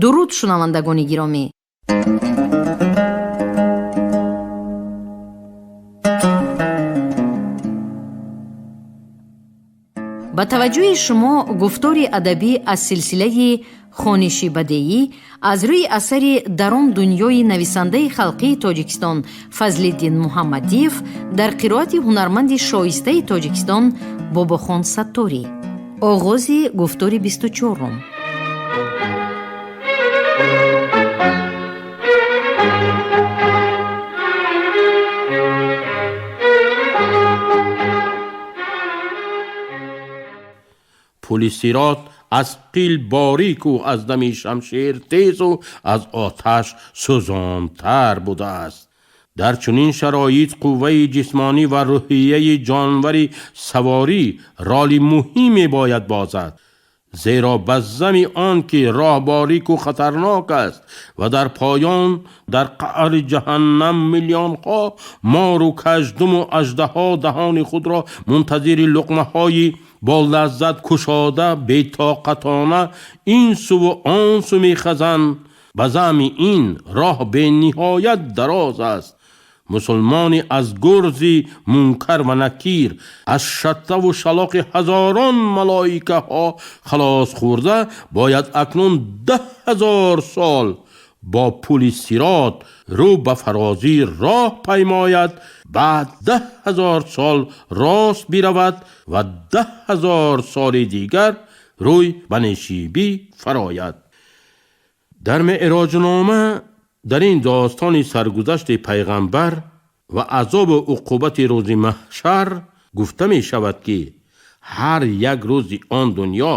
Дуруд, шунавандагони гиромӣ. Ба таваҷҷӯҳи шумо гуфтори адабӣ аз силсилаи хониши бадеӣ аз рӯи асари «Дар он дунёи» нависандаи халқии Тоҷикистон Фазлиддин Муҳаммадиев дар қироати ҳунарманди шоистаи Тоҷикистон Бобохон Сатторӣ. Оғози гуфтори 24-ум. Пули сирот аз қил борику, аз дами шамшер тезу аз оташ сӯзонтар будааст. Дар чунин шароит қувваи ҷисмонӣ ва рӯҳияи ҷонвари саворӣ роли муҳиме бояд бозад, зеро ба зами он ки роҳ борику хатарнок аст ва дар поён, дар қаъри ҷаҳаннам, миллионҳо мору каждуму аждаҳо даҳони худро мунтазири луқмаҳои бо лаззат кушода, бетоқатона ин суву он су мехазанд. Ба заъми ин роҳ бениҳоят дароз аст, мусулмони аз гурзи мункар ва накир, аз шаттаву шалоқи ҳазорон малоикаҳо халос хӯрда, бояд акнун 10 000 сол бо пули сирот рӯ ба фарозӣ роҳ паймояд, баъд 10 000 сол рост биравад ва 10 000 соли дигар рӯй ба нешибӣ фарояд. Дар Меъроҷнома, дар ин достони саргузашти пайғамбар ва азобу уқубати рӯзи маҳшар гуфта мешавад, ки ҳар як рӯзи он дунё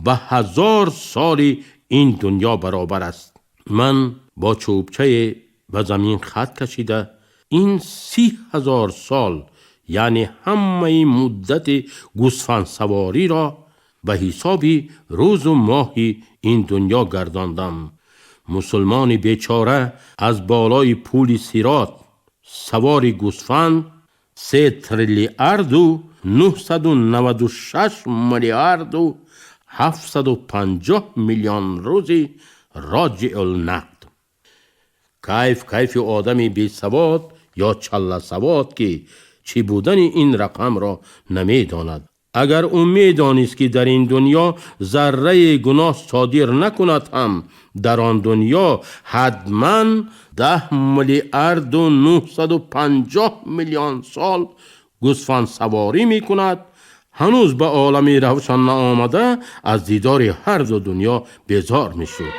ба 1000 соли ин дунё баробар аст. Ман бо чӯбчае ба замин хат кашида, ин 30 000 сол, яъне ҳамаи муддати гӯсфандсавориро ба ҳисоби рӯзу моҳи ин дунё гардондам. Мусулмони бечора аз болои пули сирот савори гӯсфанд 3 триллиарду 996 миллиарду 750 миллион рӯзи роҷиулнақд. Кайф кайфи одами бесавод ё чалласавод, ки чӣ будани ин рақамро намедонад. Агар ӯ медонист, ки дар ин дунё зарраи гуноҳ содир накунад ҳам, дар он дунё ҳатман 10 миллиарду 950 миллион сол гӯсфандсаворӣ мекунад, ҳанӯз ба олами равшан наомада, аз дидори ҳарду дунё безор мешуд.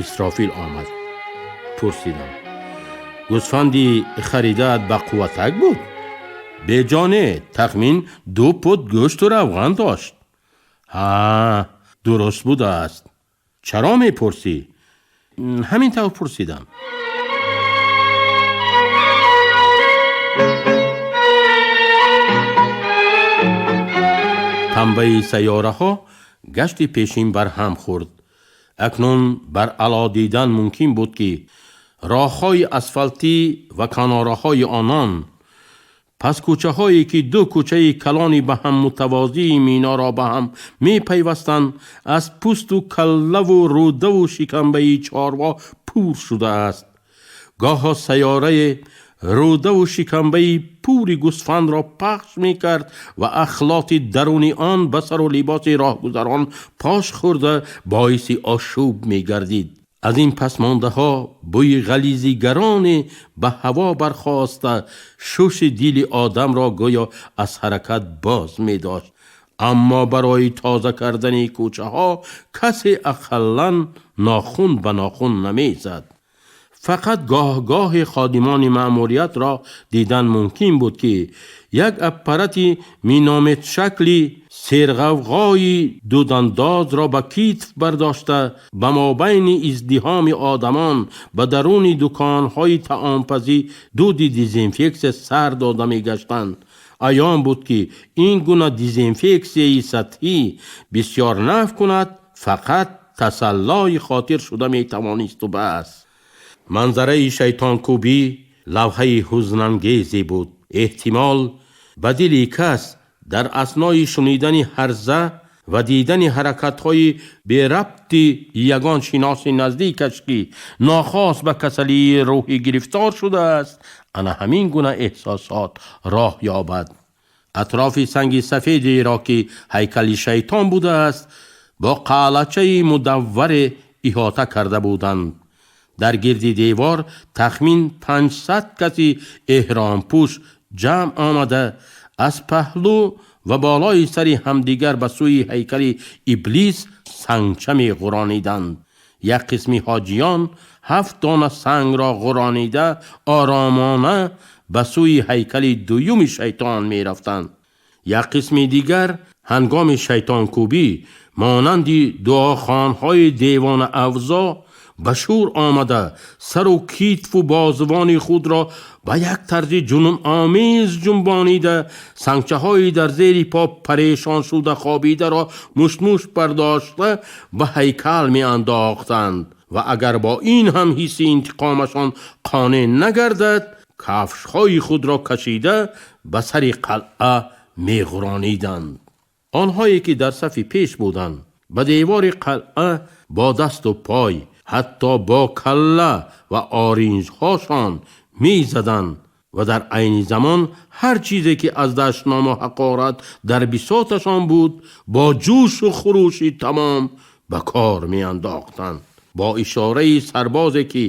Исрофил омад. Пурсидам: «Гӯсфанди харидаат ба қувватак буд?» «Беҷоне, тахмин 2 пуд гӯшту равған дошт». «Ҳа, дуруст будааст. Чаро мепурсӣ?» «Ҳамин тавр пурсидам». Танбаи сайёраҳо гашти пешин барҳам хӯрд. Акнун бар ало дидан мумкин буд, ки роҳҳои асфалтӣ ва канораҳои онон, пас кӯчаҳое, ки ду кӯчаи калони ба ҳам мутавозии миноро ба ҳам мепайвастанд, аз пӯсту каллаву рӯдаву шикамбаи чорво пур шудааст. Гоҳо сайёрае рӯдаву шикамбаи пури гӯсфандро пахш мекард ва ахлоти даруни он ба сару либоси роҳгузарон пош хӯрда, боиси ошӯб мегардид. Аз ин пасмондаҳо бӯи ғализи гароне ба ҳаво бархоста, шуши дили одамро гӯё аз ҳаракат боз медошт. Аммо барои тоза кардани кӯчаҳо касе ақаллан нохун ба нохун намезад. Фақат гоҳ-гоҳе ходимони маъмуриятро дидан мумкин буд, ки як аппарати минометшакли серғавғои дудандозро ба китф бардошта, ба мобайни издиҳоми одамон ба даруни дуконҳои таомпазӣ дуди дезинфексия сар дода мегаштанд. Аён буд, ки ин гуна дезинфексияи сатҳӣ бисёр наф кунад, фақат тасаллои хотир шуда метавонисту бас. Манзараи шайтонкӯбӣ лавҳаи ҳузнангезе буд. Эҳтимол ба дили кас дар аснои шунидани ҳарза ва дидани ҳаракатҳои берабти ягон шиноси наздикаш, ки нохост ба касалии рӯҳӣ гирифтор шудааст, ана ҳамин гуна эҳсосот роҳ ёбад. Атрофи санги сафедеро, ки ҳайкали шайтон будааст, бо қалъачаи мудавваре иҳота карда буданд. Дар гирди девор тахмин 500 каси эҳромпӯш ҷамъ омада, аз паҳлӯ ва болои сари ҳамдигар ба сӯи ҳайкали иблис сангча меғурониданд. Як қисми ҳоҷиён 7 дона сангро ғуронида оромона ба сӯи ҳайкали дуюми шайтон мерафтанд. Як қисми дигар ҳангоми шайтонкӯбӣ монанди дуохонҳои девонаавзо ба шӯр омада, сару китфу бозувони худро ба як тарзи ҷунуномез ҷунбонида, сангчаҳои дар зери по парешон шуда хобидаро муштмушт бардошта ба ҳайкал меандохтанд ва агар бо ин ҳам ҳисси интиқомашон қонеъ нагардад, кафшҳои худро кашида ба сари қалъа меғурониданд. Онҳое ки дар сафи пеш буданд, ба девори қалъа бо дасту пой, ҳатто бо калла ва оринҷҳошон мезаданд ва дар айни замон ҳар чизе ки аз дашному ҳақорат дар бисоташон буд, бо ҷӯшу хурӯши тамом ба кор меандохтанд. Бо ишораи сарбозе, ки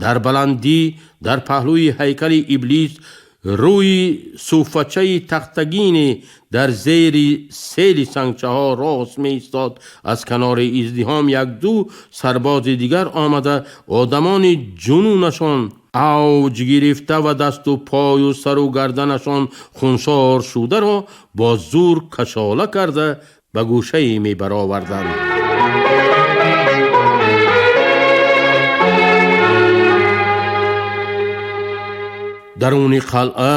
дар баландӣ дар паҳлӯи ҳайкали иблис рӯи суфачаи тахтагине дар зери сели сангчаҳо рост меистод, аз канори издиҳом як-ду сарбози дигар омада, одамони ҷунунашон авҷ гирифта ва дасту пою сару гарданашон хуншор шударо бо зур кашола карда ба гӯшае мебароварданд. Даруни қалъа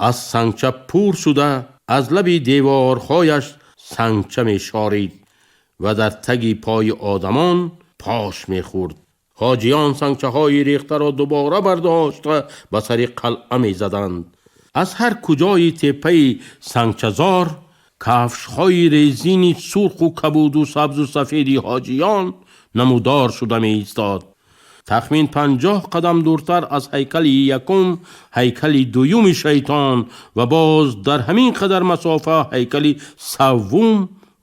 аз сангча пур шуда, аз лаби деворҳояш сангча мешорид ва дар таги пои одамон пош мехӯрд. Ҳоҷиён сангчаҳои рехтаро дубора бардошта ба сари қалъа мезаданд. Аз ҳар куҷои теппаи сангчазор кафшҳои резини сурху кабуду сабзу сафеди ҳоҷиён намудор шуда меистод. Тахмин 50 қадам дуртар аз ҳайкали якум ҳайкали дуюми шайтон ва боз дар ҳамин қадар масофа ҳайкали саввум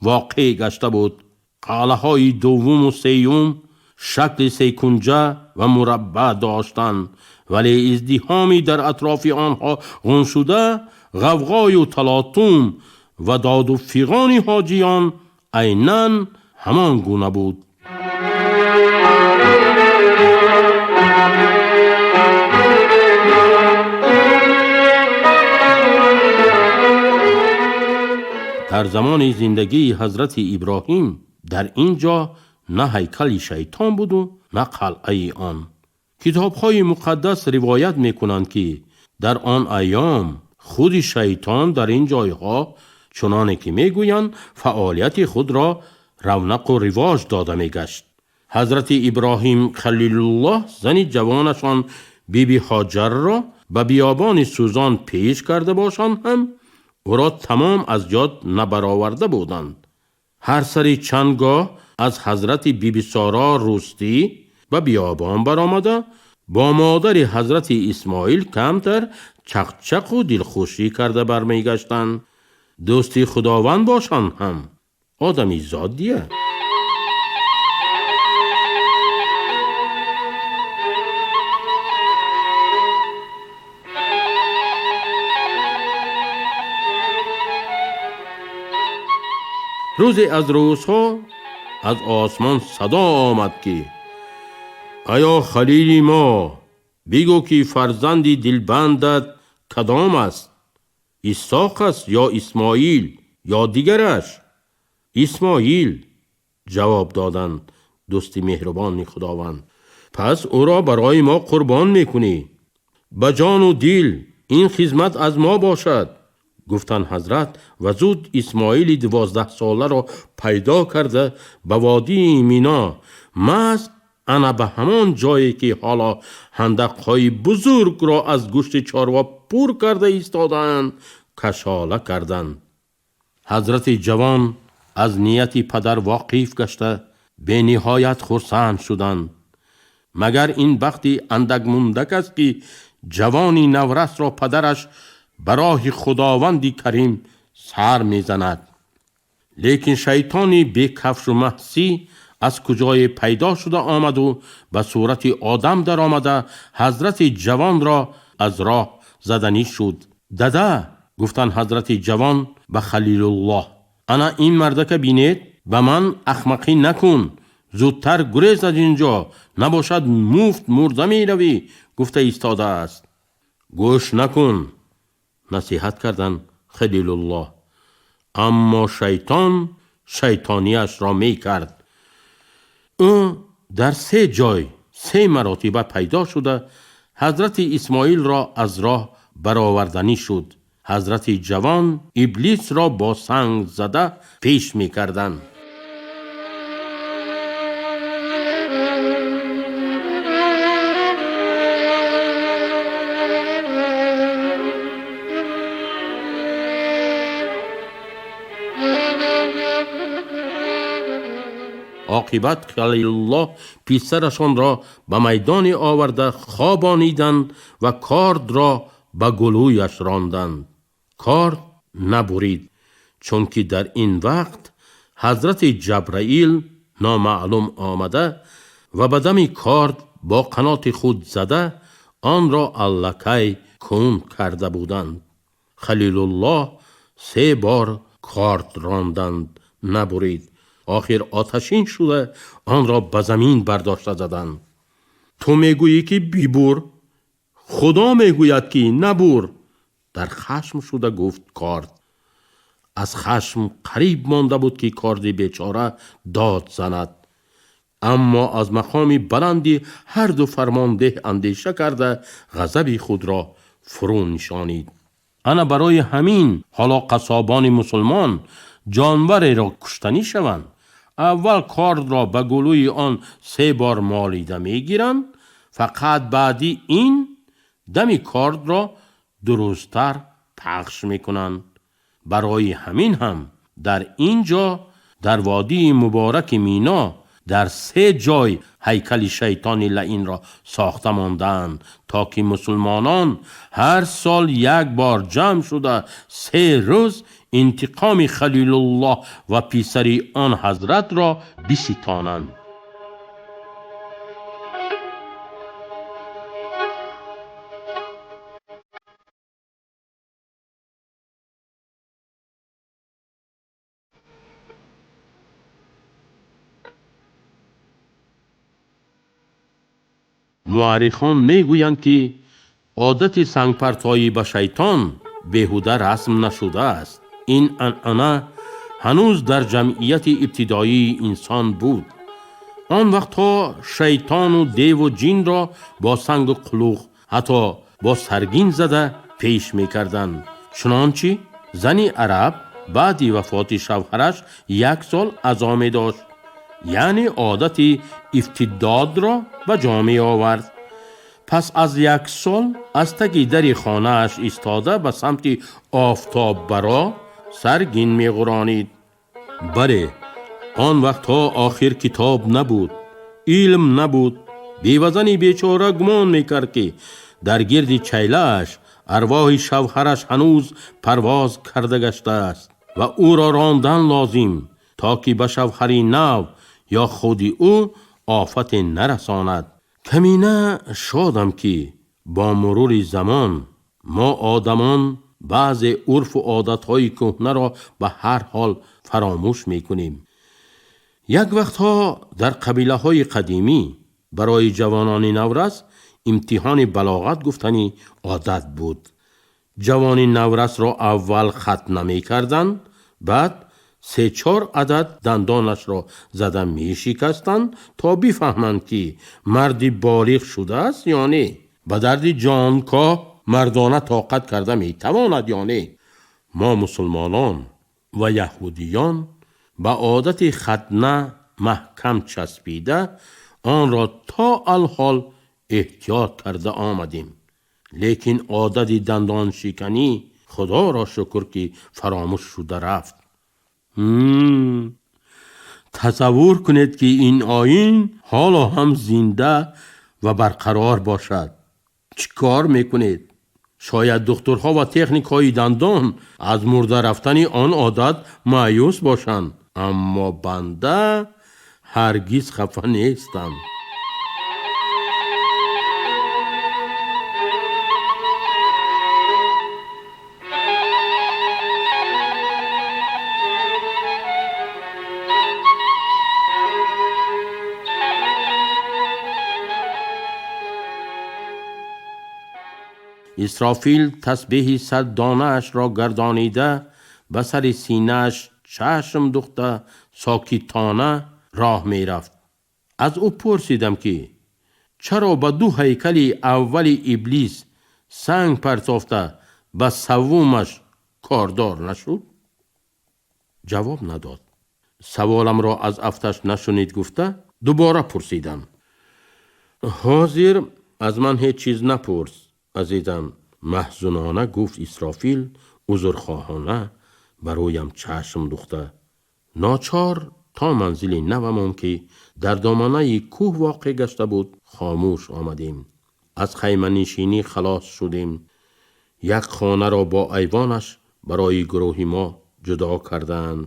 воқеъ гашта буд. Қалъаҳои дуввуму сеюм шакли секунҷа ва мураббаъ доштанд, вале издиҳоми дар атрофи онҳо ғуншуда, ғавғою талотум ва доду фиғони ҳоҷиён айнан ҳамон гуна буд. Дар замони зиндагии ҳазрати Иброҳим дар ин ҷо на ҳайкали шайтон буду на қалъаи он. Китобҳои муқаддас ривоят мекунанд, ки дар он айём худи шайтон дар ин ҷойҳо, чуноне ки мегӯянд, фаъолияти худро равнақу ривоҷ дода мегашт. Ҳазрати Иброҳим Халилуллоҳ зани ҷавонашон Биби Ҳоҷарро ба биёбони сӯзон пеш карда бошанд ҳам, ӯро тамом аз ёд набароварда буданд. Ҳар сари чанд гоҳ аз ҳазрати Биби Соро рӯстӣ ба биёбон баромада, бо модари ҳазрати Исмоил камтар чақчақу дилхушӣ карда бармегаштанд. Дӯсти Худованд бошанд ҳам одами зоддия. Рӯзе аз рӯзҳо аз осмон садо омад, ки аё халили мо, бигӯ ки фарзанди дилбандат кадом аст? Исоқ аст ё Исмоил ё дигараш? Исмоил, ҷавоб доданд дӯсти меҳрубони Худованд. Пас ӯро барои мо қурбон мекунӣ. Ба ҷону дил ин хизмат аз мо бошад, гуфтанд ҳазрат ва зуд Исмоили 12-соларо пайдо карда ба водии Мино, маҳз ана ба ҳамон ҷое ки ҳоло ҳандақҳои бузургро аз гӯшти чорво пур карда истодаанд, кашола карданд. Ҳазрати ҷавон аз нияти падар воқиф гашта, бениҳоят хурсанд шуданд. Магар ин бахти андакмундак аст, ки ҷавони наврасро падараш ба роҳи Худованди Карим сар мезанад. Лекин шайтони бекафшу маҳсӣ аз куҷое пайдо шуда омаду ба сурати одам даромада ҳазрати ҷавонро аз роҳ заданӣ шуд. Дада, гуфтанд ҳазрати ҷавон ба Халилуллоҳ, ана ин мардака бинед, ба ман ахмақӣ накун, зудтар гурез аз ин ҷо, набошад муфт мурда меравӣ, гуфта истодааст. Гӯш накун, насиҳат карданд Халилуллоҳ. Аммо шайтон шайтонияшро мекард. Ӯ дар се ҷой се маротиба пайдо шуда ҳазрати Исмоилро аз роҳ бароварданӣ шуд. Ҳазрати ҷавон иблисро бо санг зада пеш мекарданд. Оқибат Халилуллоҳ писарашонро ба майдоне оварда хобониданд ва кордро ба гулӯяш ронданд. Корд набурид, чунки дар ин вақт ҳазрати Ҷабраил номаълум омада ва ба дами корд бо қаноти худ зада онро аллакай кунд карда буданд. Халилуллоҳ се бор корд ронданд, набурид. Охир оташин шуда онро ба замин бардошта заданд. Ту мегӯӣ, ки бибур, Худо мегӯяд, ки набур, дар хашм шуда гуфт корд. Аз хашм қариб монда буд, ки корди бечора дод занад, аммо аз мақоми баланди ҳарду фармондеҳ андеша карда ғазаби худро фурӯ нишонид. Ана барои ҳамин ҳоло қассобони мусулмон ҷонвареро куштанӣ шаванд, аввал кордро ба гулӯи он се бор молида мегиранд, фақат баъди ин дами кордро дурусттар пахш мекунанд. Барои ҳамин ҳам дар ин ҷо, дар водии мубораки Мино, дар се ҷой ҳайкали шайтони лаинро сохта мондаанд, то ки мусулмонон ҳар сол як бор ҷамъ шуда се рӯз интиқоми Халилуллоҳ ва писари он ҳазратро биситонанд. Муаррихон мегӯянд, ки одати сангпартоӣ ба шайтон беҳуда расм нашудааст. Ин анъана ҳанӯз дар ҷамъияти ибтидоии инсон буд. Он вақтҳо шайтону деву ҷинро бо сангу қулуқ, ҳатто бо саргин зада пеш мекарданд. Чунончи зани араб баъди вафоти шавҳараш як сол азо медошт, яъне одати ифтидодро ба ҷо меовард. Пас аз як сол аз таги дари хонааш истода ба самти офтоббаро саргин меғуронид. Бале, он вақтҳо охир китоб набуд, илм набуд. Бевазани бечора гумон мекард, ки дар гирди чайлааш арвоҳи шавҳараш ҳанӯз парвоз карда гаштааст ва ӯро рондан лозим, то ки ба шавҳари нав ё худи ӯ офате нарасонад. Камина шодам, ки бо мурури замон мо одамон баъзе урфу одатҳои кӯҳнаро ба ҳар ҳол фаромӯш мекунем. Як вақтҳо дар қабилаҳои қадимӣ барои ҷавонони наврас имтиҳони балоғат гуфтанӣ одат буд. Ҷавони наврасро аввал хатна мекарданд, баъд се-чор адад дандонашро зада мешикастанд, то бифаҳманд, ки марди болиғ шудааст ё не, ба дарди ҷонкоҳ мардона тоқат карда метавонад ё не. Мо мусулмонон ва яҳудиён ба одати хатна маҳкам часпида онро то алҳол эҳтиёт карда омадем. Лекин одати дандоншиканӣ худоро шукр ки фаромӯш шуда рафт. Тасаввур кунед ки ин оин ҳоло ҳам зинда ва барқарор бошад. Чӣ кор мекунед? Шояд духтурҳо ва техникҳои дандон аз мурда рафтани он одат маъюс бошанд, аммо банда ҳаргиз хафа нестам. Исрофил тасбеҳи саддонаашро гардонида, ба сари синааш чашм духта сокитона роҳ мерафт. Аз ӯ пурсидам ки чаро ба ду ҳайкали аввали иблис санг партофта ба саввумаш кордор нашуд? Ҷавоб надод. Саволамро аз афташ нашунид гуфта дубора пурсидам. Ҳозир аз ман ҳеҷ чиз напурс, азизам, маҳзунона гуфт Исрофил, узрхоҳона ба рӯям чашм духта. Ночор то манзили навамон ки дар доманаи кӯҳ воқеъ гашта буд хомӯш омадем. Аз хайманишинӣ халос шудем. Як хонаро бо айвонаш барои гурӯҳи мо ҷудо карданд.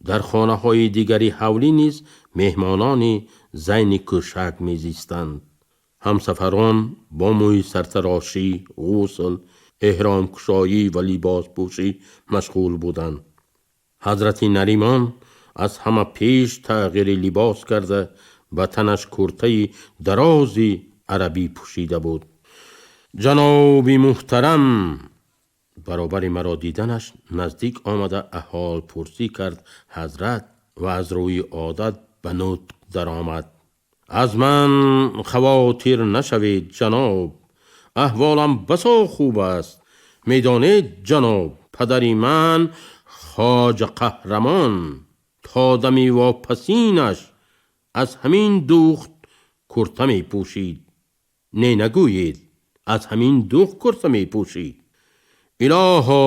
Дар хонаҳои дигари ҳавлӣ низ меҳмонони зайни кӯшак мезистанд. Ҳамсафарон бо мӯи сартарошӣ, ғусл, эҳромкушоӣ ва либоспӯшӣ машғул буданд. Ҳазрати Наримон аз ҳама пеш тағйири либос карда ба танаш куртаи дарози арабӣ пӯшида буд. Ҷаноби муҳтарам, баробари маро диданаш наздик омада аҳволпурсӣ кард ҳазрат ва аз рӯи одат ба нутқ даромад. Аз ман хавотир нашавед ҷаноб, аҳволам басо хуб аст. Медонед ҷаноб, падари ман хоҷа қаҳрамон то дами вопасинаш аз ҳамин духт курта мепӯшид. Не, нагӯед, аз ҳамин духт курта мепӯшид. Илоҳо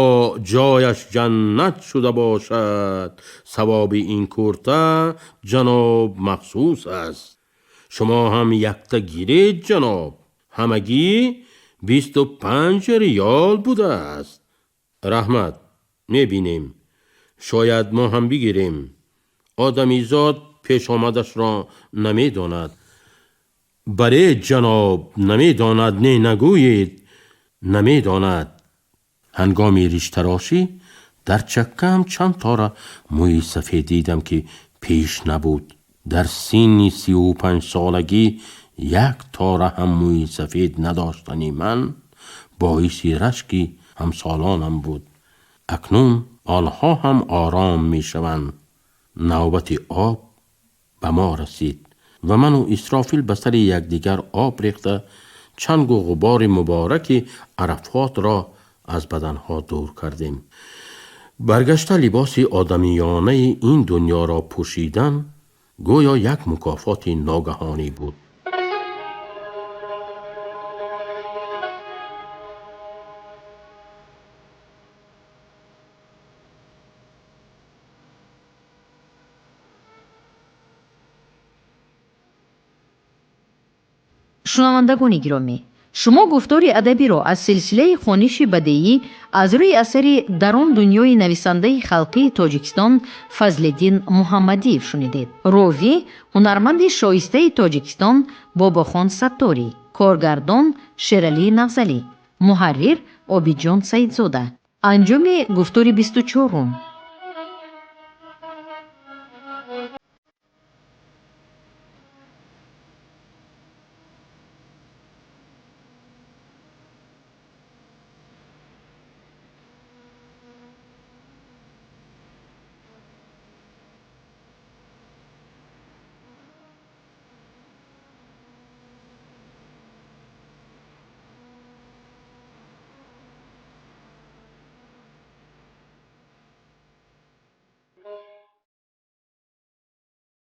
ҷояш ҷаннат шуда бошад. Савоби ин курта ҷаноб махсус аст. Шумо ҳам якта гиред ҷаноб. Ҳамагӣ 25 риёл будааст. Раҳмат, мебинем. Шояд мо ҳам бигирем. Одамизод пешомадашро намедонад. Бале ҷаноб, намедонад, не нагӯед, намедонад. Ҳангоми риштарошӣ дар чаккаам чанд тора мӯи сафед дидам ки пеш набуд. Дар синни 35 солагӣ як тора ҳам мӯи сафед надоштани ман боиси рашки ҳамсолонам буд. Акнун онҳо ҳам ором мешаванд. Навбати об ба мо расид ва ману Исрофил ба сари якдигар об рехта чангу ғубори мубораки Арафотро аз баданҳо дур кардем. Баргашта либоси одамиёнаи ин дунёро пӯшидан гӯё як мукофоти ногаҳонӣ буд. Шунавандагони гиромӣ, шумо гуфтори адабиро аз силсилаи хониши бадеӣ аз рӯи асари «Дар он дунёи» нависандаи халқии Тоҷикистон Фазлиддин Муҳаммадиев шунидед. Ровӣ ҳунарманди шоистаи Тоҷикистон Бобохон Сатторӣ, коргардон Шералӣ Нағзалӣ, муҳаррир Обидҷон Саидзода. Анҷоми гуфтори 24-ум.